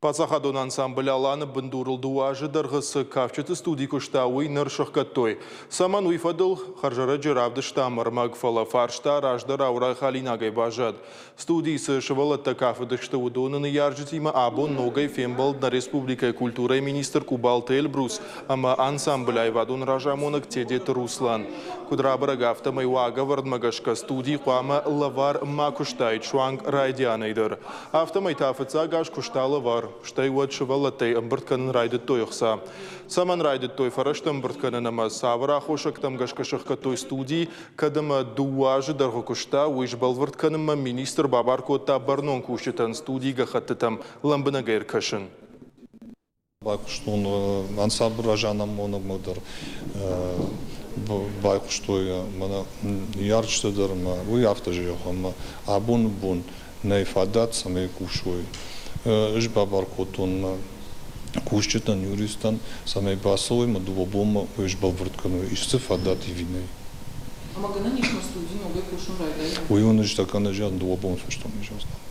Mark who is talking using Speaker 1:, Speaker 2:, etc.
Speaker 1: Паддзахадон ансамбль «Алан-ы» бындурыл дыууӕ азы дӕргъы цы кафджыты студи куыста, уый ныр сыхгӕдтой. Цӕмӕн, уый фӕдыл хӕрзӕрӕджы равдыстам ӕрмӕг, фӕлӕ фарста раздӕрау райхалинагӕй баззад. Студийы цы сывӕллӕттӕ кафыдысты, уыдоны ныййарджытимӕ абон ногӕй фембӕлд нӕ республикӕйы культурӕйы министр Къубалты Эльбрус ӕмӕ ансамблы аивадон разамонӕг Тедеты Руслан. Куыд рабӕрӕг, афтӕмӕй уагӕвӕрдмӕ гӕсгӕ студи хъуамӕ лӕвар ма куыстаид суанг райдианӕй дӕр. Афтӕмӕй та фыццаг аз куыста лӕвар, стӕй уӕд сывӕллӕттӕй ӕмбырд кӕнын райдыдтой ӕхца. Цӕмӕн райдыдтой фӕрӕзтӕ ӕмбырд кӕнын ӕмӕ цавӕр аххосӕгтӕм гӕсгӕ сӕхгӕдтой студи, кӕд ӕмӕ дыууӕ азы дӕргъы куыста, уый сбӕлвырд кӕнынмӕ министр бабар кодта бӕрнон кусджытӕн студийы гӕххӕттытӕм лӕмбынӕгӕй ӕркӕсын.
Speaker 2: Байхъуыстон ансамблы разамонӕгмӕ дӕр, байхъуыстой мӕнӕ ныййарджытӕ дӕр ӕмӕ уый афтӕ зӕгъы, ӕмӕ абоны бон нӕй фадат, цӕмӕй кусой. Ӕз бабар кодтон мӕ кусджытӕн, юристтӕн, цӕмӕй бацӕуой мӕ дыууӕ бонмӕ уый сбӕлвырд кӕной, исты фадат ӕви нӕй.
Speaker 3: Ӕмӕ гӕнӕн ис мӕ студи ногӕй кусын райдайа?
Speaker 2: Уый уын ӕз тӕккӕ нӕ зӕгъын, дыууӕ боны фӕстӕ нӕ зӕгъдзынӕн.